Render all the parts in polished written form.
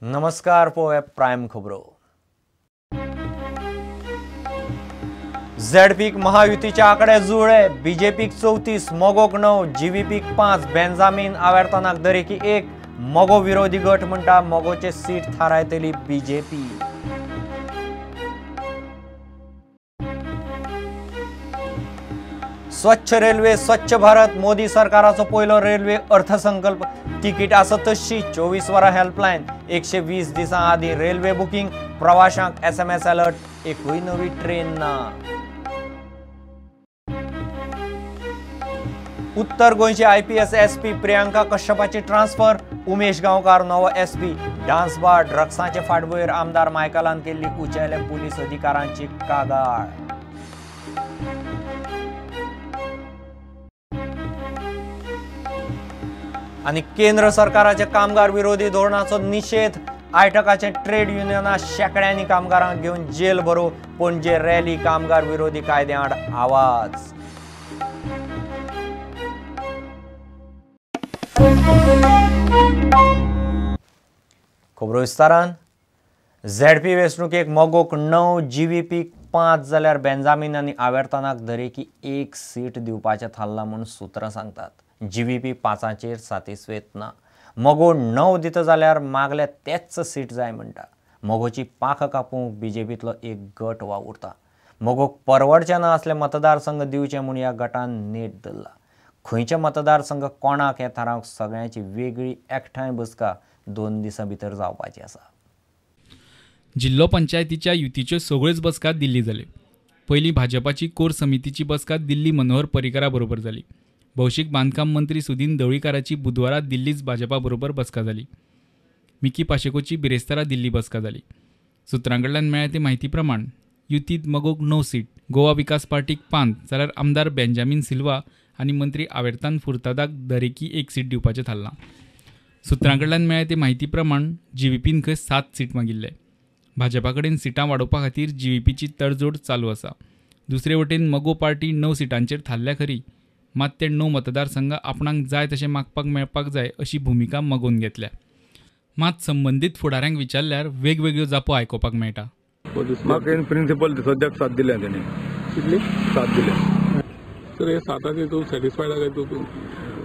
नमस्कार, पळोवया प्रायम खबरो. झेडपीक महायुतीचे आकडे जुळ्ळे. बीजेपीक 34, मगोक 9, जीव्हीपीक 5, बेंजामीन आवेर्तानाक दरेकी 1. मगो विरोधी गट म्हणटा मगोचे सीट थारायतली बीजेपी. स्वच्छ रेल्वे स्वच्छ भारत, मोदी सरकाराचो पयलो रेल्वे अर्थसंकल्प. तिकीट आसा तशी 24 वरां हेल्पलायन, 120 दिसां आदीं रेल्वे बुकींग, प्रवाशांक SMS alert, एकूय नवी ट्रेन ना. उत्तर गोंयची IPS SP Priyanka कश्यपाची ट्रान्सफर, उमेश गांवकार नवो एसपी. डान्स बार ड्रग्सांचे फाटभुंयेर आमदार मायकलान केल्ली उंचेल्या पुलीस अधिकाऱ्यांची कागाळ. आनी केंद्र सरकाराच्या कामगार विरोधी धोरणाचो निशेध, आयटकाचे ट्रेड युनियनां शेंकड्यांनी कामगारांक घेवन जेल भरो. पणजे रॅली, कामगार विरोधी कायद्या आड आवाज. खबरो विस्तारान. झेडपी वेंचणुकेक मगोक 9, जीव्हीपीक 5 जाल्यार बेंजामीन आनी आवेर्तानाक दरेकी 1 सीट दिवपाचें थारलां म्हूण सुत्रां सांगतात. जीव्हीपी 5चेर सातिस्वेत ना. मगो 9 दिता जाल्यार मागल्या तेच सीट जाय म्हणटा. मगोची पाखां कापूंक बीजेपींतलो एक गट वावुरता. मगोक परवडचे ना असले मतदारसंघ दिवचे म्हूण ह्या गटान नेट धरला. खंयचे मतदारसंघ कोणाक हें थारावंक सगळ्यांची वेगळी एकठांय बसका 2 दिसां भितर जावपाची आसा. जिल्लो पंचायतीच्या युतीच्यो सगळ्योच बसका दिल्ली जाल्यो. पयलीं भाजपाची कोर समितीची बसका दिल्ली मनोहर पर्रीकरा बरोबर जाली. भौशीक बांदकाम मंत्री सुदीन ढवळीकाराची बुधवारा दिल्लीच भाजपा बरोबर बसका जाली. मिकी पाशेकोची बिरेस्तारा दिल्ली बसका जाली. सुत्रां कडल्यान मेळ्ळ्या ते म्हायती प्रमाण युतींत मगोक 9 सीट, गोवा विकास पार्टीक 5 जाल्यार आमदार बेंजामीन सिल्वा आनी मंत्री आवेर्तान फुर्तादाक दरेकी 1 सीट दिवपाचें थारलां. सुत्रां कडल्यान मेळ्ळ्या ते म्हायती प्रमाण जीव्हीपीन खंय 7 सीट मागिल्ले. भाजपा कडेन सिटां वाडोवपा खातीर जीव्हीपीची तडजोड चालू आसा. दुसरे वटेन मगो पार्टी 9 सिटांचेर थारल्या खरी, मात ते 9 मतदारसंघ आपणाक जाय तशें मागपाक मेळपाक जाय अशी भुमिका मगोन घेतल्या. मात संबंदीत फुडाऱ्यांक विचारल्यार वेगवेगळ्यो जापो आयकुपाक मेळटा. म्हाका इन प्रिंसिपल सद्याक 7 दिल्या तेणी. कितली? 7 दिल्या. सर, हे 7 तूं सॅटिस्फायड आसा तूं?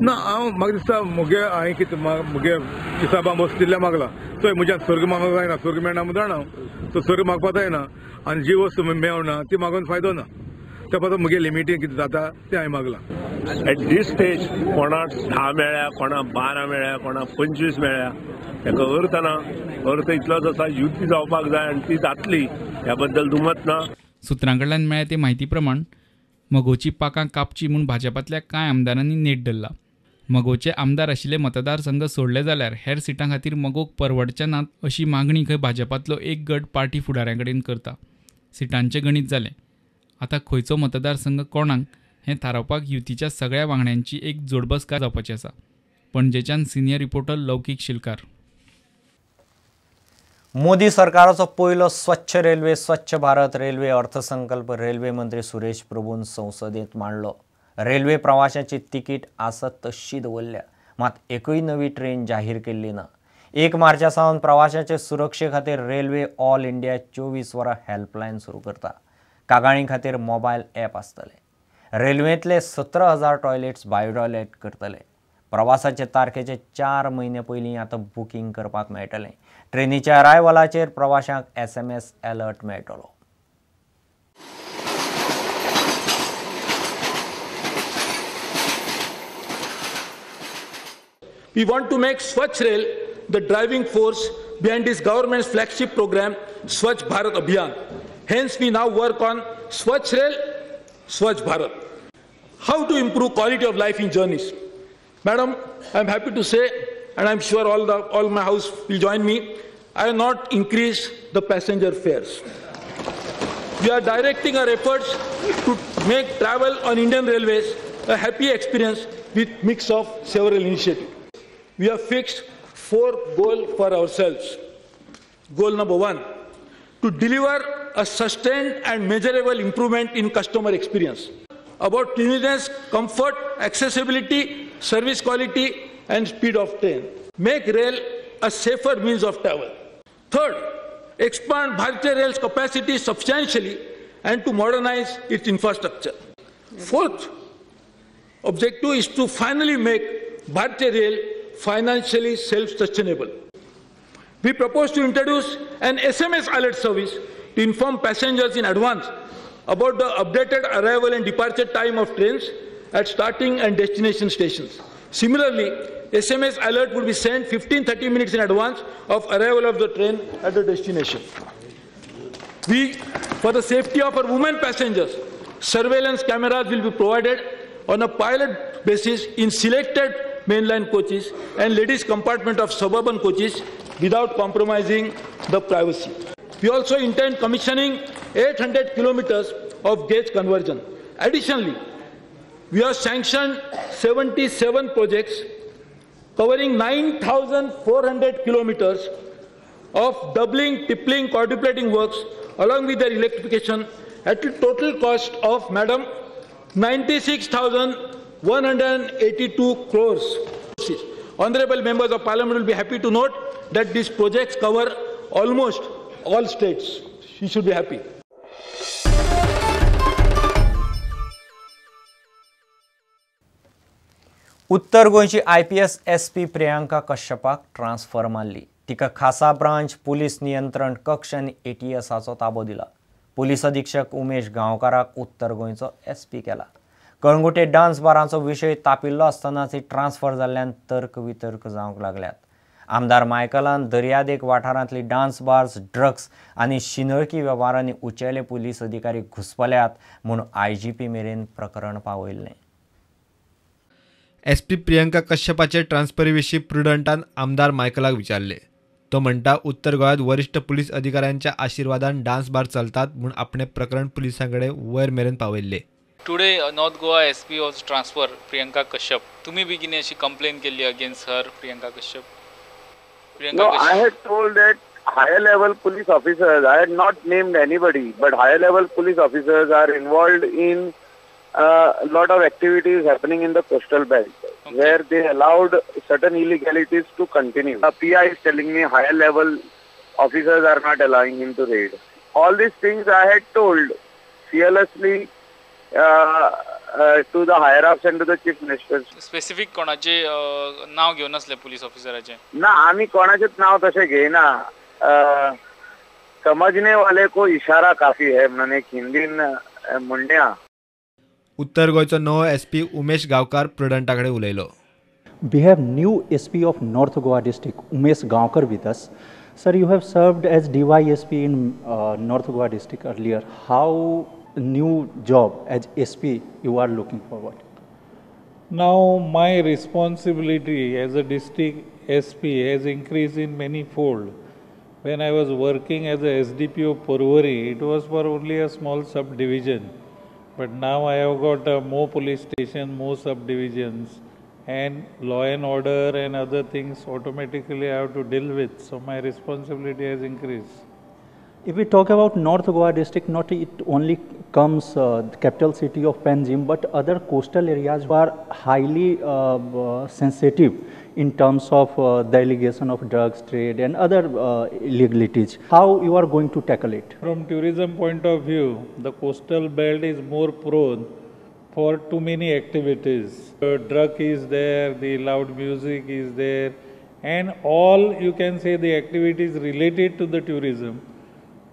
ना, हांव म्हाका दिसता म्हगे हांवें कितें म्हगे हिसाबान बस दिल्ल्या मागला. चोय म्हज्यान स्वर्ग मागूंक जायना, स्वर्ग मेळना म्हूण जाणा हांव. सो स्वर्ग मागपा जायना आनी जी वस्तू मेळना ती मागून फायदो ना. त्या पासून म्हगे लिमिटीन कितें जाता तें हांवें मागलां. एट these stage कोणाक 10 मेळ्ळ्या, कोणाक 12 मेळ्ळ्या, कोणाक 25 मेळ्ळ्या, ताका अर्थ ना. अर्थ इतलोच आसा, युती जावपाक जाय आनी ती जातली ह्या बद्दल दुमत ना. सुत्रां कडल्यान मेळ्ळ्या ते म्हायती प्रमाण मगोची पाकां कापची म्हूण भाजपांतल्या कांय आमदारांनी नेट धरला. मगोचे आमदार आशिल्ले मतदारसंघ सोडले जाल्यार हेर सिटां खातीर मगोक परवडचे नात अशी मागणी खंय भाजपांतलो एक गट पार्टी फुडाऱ्यां कडेन करता. सिटांचें गणीत जालें, आतां खंयचो मतदारसंघ कोणाक हें थारावपाक युतीच्या सगळ्या वांगड्यांची एक जोडबसका जावपाची आसा. पणजेच्यान सिनियर रिपोर्टर लौकीक शिलकार. मोदी सरकाराचो पयलो स्वच्छ रेल्वे स्वच्छ भारत रेल्वे अर्थसंकल्प रेल्वे मंत्री सुरेश प्रभून संसदेंत मांडलो. रेल्वे प्रवाशांची तिकीट आसत तशी दवरल्या, मात एकूय नवी ट्रेन जाहीर केल्ली ना. 1 मार्चा सावन प्रवाशांचे सुरक्षे खातीर रेल्वे ऑल इंडिया 24 वरां हेल्पलायन सुरू करता. कागाळी खातीर मोबायल ॲप आसतले. रेल्वेंतले 17,000 टॉयलेट्स बायो टॉयलेट करतले. प्रवासाचे तारखेचे 4 म्हयने पयलीं आतां बुकींग करपाक मेळटलें. ट्रेनीच्या अरायवलाचेर प्रवाशांक SMS alert मेळटलो. We want to make Swachh Rail the driving force behind this government's flagship program, Swachh Bharat Abhiyan. Hence, we now work on Swachh Rail, Swachh Bharat. How to improve quality of life in journeys? Madam, I am happy to say, and I am sure all my house will join me, I have not increased the passenger fares. We are directing our efforts to make travel on Indian Railways a happy experience with mix of several initiatives. We have fixed 4 goals for ourselves. Goal number 1, to deliver a sustained and measurable improvement in customer experience about cleanliness, comfort, accessibility, service quality and speed of train. Make rail a safer means of travel. Third, expand Bharatiya Rail's capacity substantially and to modernize its infrastructure. Fourth objective is to finally make Bharatiya Rail financially self-sustainable. We propose to introduce an SMS alert service to inform passengers in advance about the updated arrival and departure time of trains at starting and destination stations. Similarly, SMS alert would be sent 15-30 minutes in advance of arrival of the train at the destination. We, for the safety of our women passengers, surveillance cameras will be provided on a pilot basis in selected mainline coaches and ladies compartment of suburban coaches without compromising the privacy. We also intend commissioning 800 kilometers of gauge conversion. Additionally, we have sanctioned 77 projects covering 9,400 kilometers of doubling, tripling, quadruplating works along with their electrification at a total cost of, madam, 96,182 crores. Honorable members of Parliament will be happy to note that these projects cover almost all states. You should be happy. उत्तर गोंयची IPS SP Priyanka कश्यपाक transfer मारली. तिका खासा branch police नियंत्रण कक्ष आनी एटीएसाचो ताबो दिला. पुलीस अधीक्षक उमेश गांवकाराक उत्तर गोंयचो एसपी केला. कळंगुटे डान्स बारांचो विशय तापिल्लो आसतनाच ही ट्रान्सफर जाल्ल्यान तर्क वितर्क जावंक लागल्यात. आमदार मायकलान दर्यादेग वाठारांतली डान्स बार्स, ड्रग्स आनी शिनळकी वेव्हारांनी उंचेले पुलीस अधिकारी घुसपल्यात म्हूण आयजीपी मेरेन प्रकरण पावयल्लें. एसपी प्रियंका कश्यपाचे ट्रान्सफरी विशीं प्रुडंटान आमदार मायकलाक विचारले. तो म्हणटा, उत्तर गोंयांत वरिश्ठ पुलीस अधिकाऱ्यांच्या आशिर्वादान डान्स बार चलतात म्हूण आपणे प्रकरण पुलिसां कडेन वयर मेरेन पावयल्लें. Today North Goa SP was transfer Priyanka Kashyap. तुम्ही बी कितें अशी कंप्लेन केली against her Priyanka Kashyap? No, I had told that higher level police officers, I had not named anybody, but higher level police officers are involved in a lot of activities happening in the coastal belt, okay, where they allowed certain illegalities to continue. The PI is telling me higher level officers are not allowing him to raid. All these things I had told fearlessly to the higher ups and to the chief minister. Specific कोणाचे नाव घेवन आसले police ऑफिसराचे? ना, आमी कोणाचेच नाव तशें घेयना. समजने वाले को इशारा काफी है म्हणून एक हिंदीन म्हणण्या. उत्तर गोंयचो नवो एसपी उमेश गांवकार प्रुडंटा कडेन उलयलो. We have new SP of North Goa district Umesh Gaonkar with us. Sir, you have served as DYSP in North Goa district earlier. How new job as SP you are looking forward? Now my responsibility as a district SP has increased in many fold. When I was working as a SDP of Porvorim, it was for only a small subdivision. But now I have got more police station, more subdivisions, and law and order and other things automatically I have to deal with. So my responsibility has increased. If we talk about North Goa district, not it only comes the capital city of Panjim, but other coastal areas are highly sensitive in terms of the allegation of drugs trade and other illegalities. How you are going to tackle it? From tourism point of view, the coastal belt is more prone for too many activities. The drug is there, the loud music is there, and all you can say the activities related to the tourism,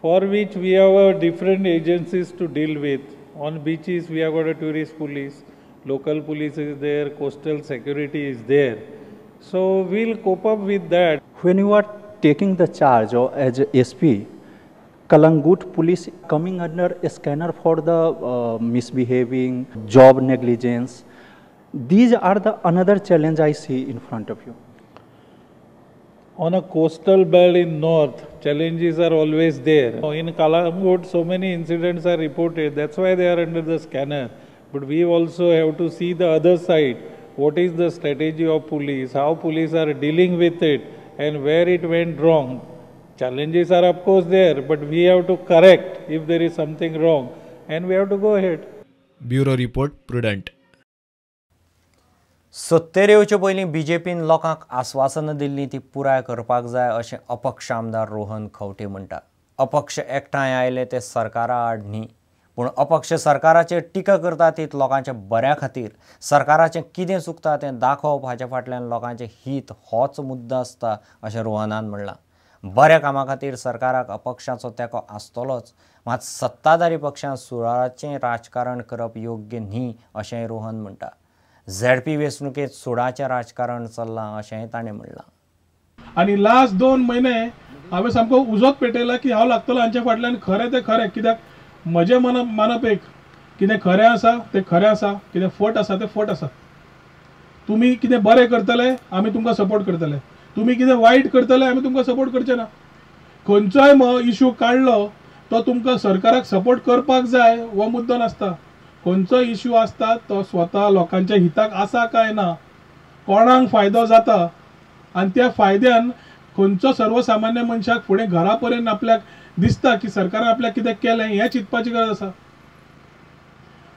for which we have different agencies to deal with. On beaches we have got a tourist police, local police is there, coastal security is there. So we'll cope up with that. When you are taking the charge as SP, Calangute police coming under a scanner for the misbehaving, job negligence. These are the another challenge I see in front of you. On a coastal belt in north, challenges are always there. In Calangute, so many incidents are reported. That's why they are under the scanner. But we also have to see the other side. What is the strategy of police, how police are dealing with it, and where it went wrong. Challenges are of course there, but we have to correct if there is something wrong, and we have to go ahead. Bureau Report, Prudent. सत्तेर येवचे पयलीं बीजेपीन लोकांक आस्वासनां दिल्लीं ती पुराय करपाक जाय अशें अपक्ष आमदार रोहन खंवटे म्हणटा। अपक्ष एकठांय आयले ते सरकारा आड न्ही, पूण अपक्ष सरकाराचेर टिका करता ती लोकांच्या बऱ्या खातीर। सरकाराचें कितें चुकता तें दाखोवप हाच्या फाटल्यान लोकांचें हीत होच मुद्दो आसता अशें रोहनान म्हणलां। बऱ्या कामा खातीर सरकाराक अपक्षाचो तेंको आसतलोच, मात सत्ताधारी पक्षान सुळाचें राजकारण करप योग्य न्ही अशेंय रोहन म्हणटा। झेडपी वेंचणुकेंत सुडाचें राजकारण चल्लां अशेंय ताणें म्हणलां। आनी लास्ट 2 म्हयने हांवें सामको उजोच पेटयला की हांव लागतलो हांच्या फाटल्यान, खरें तें खरें, कित्याक म्हजें मानप एक, कितें खरें आसा तें खरें आसा, कितें फट आसा तें फट आसा। तुमी कितें बरें करतले आमी तुमकां सपोर्ट करतले, तुमी कितें वायट करतले आमी तुमकां सपोर्ट करचे ना। खंयचोय इशू काडलो तो तुमकां सरकाराक सपोर्ट करपाक जाय हो मुद्दो नासता। खंयचोय इशू आसता तो स्वता लोकांच्या हिताक आसा काय ना, कोणाक फायदो जाता आनी त्या फायद्यान खंयचो सर्वसामान्य मनशाक फुडें घरा पर्यंत आपल्याक दिसता की सरकारान आपल्याक कितें केलें हें चिंतपाची गरज आसा।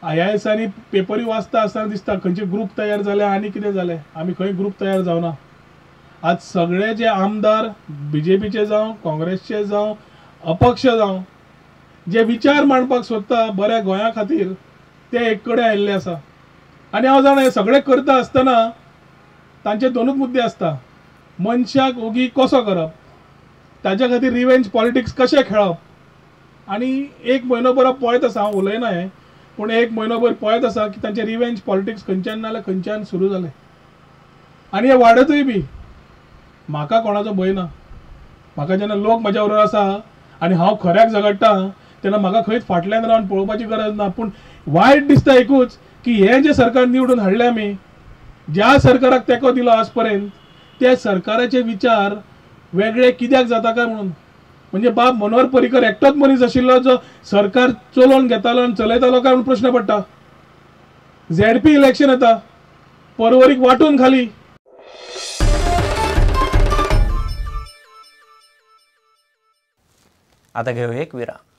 ह्या दिसांनी पेपरी वाचता आसतना दिसता खंयचे ग्रूप तयार जाले आनी कितें जालें, आमी खंय ग्रूप तयार जावना। आज सगळे जे आमदार बीजेपीचे जावं, काँग्रेसचे जावं, अपक्ष जावं, जे विचार मांडपाक सोदता बऱ्या गोंया खातीर ते एक कडेन आयिल्ले आसा। आनी हांव जाणा हें सगळें करता आसतना तांचे दोनूच मुद्दे आसता, मनशाक ओगी कसो करप, ताच्या खातीर रिवेंज पॉलिटिक्स कशें खेळप। आनी एक म्हयनो भर पळयत आसा, हांव उलयना हें, पूण एक म्हयनो भर पळयत आसा की तांचे रिवेंज पॉलिटिक्स खंयच्यान ना जाल्यार खंयच्यान सुरू जालें आनी हें वाडतूय बी। म्हाका कोणाचो भंय ना, म्हाका जेन्ना लोक म्हज्या बरोबर आसा आनी हांव खऱ्याक झगडटा तेन्ना म्हाका खंयच फाटल्यान रावन पळोवपाची गरज ना। पूण वायट दिसता एकूच की हें जें सरकार निवडून हाडलें आमी, ज्या सरकाराक तेंको दिलो आज पर्यंत त्या सरकाराचे विचार वेगळे कित्याक जाता काय म्हणून। म्हणजे बाब मनोहर पर्रीकर एकटोच मनीस आशिल्लो जो सरकार चलोवन घेतालो आनी चलयतालो काय म्हणून प्रश्न पडटा। झेडपी इलेक्शन येता, पर्वरीक वांटून खाली। आता घेऊ एक विराम।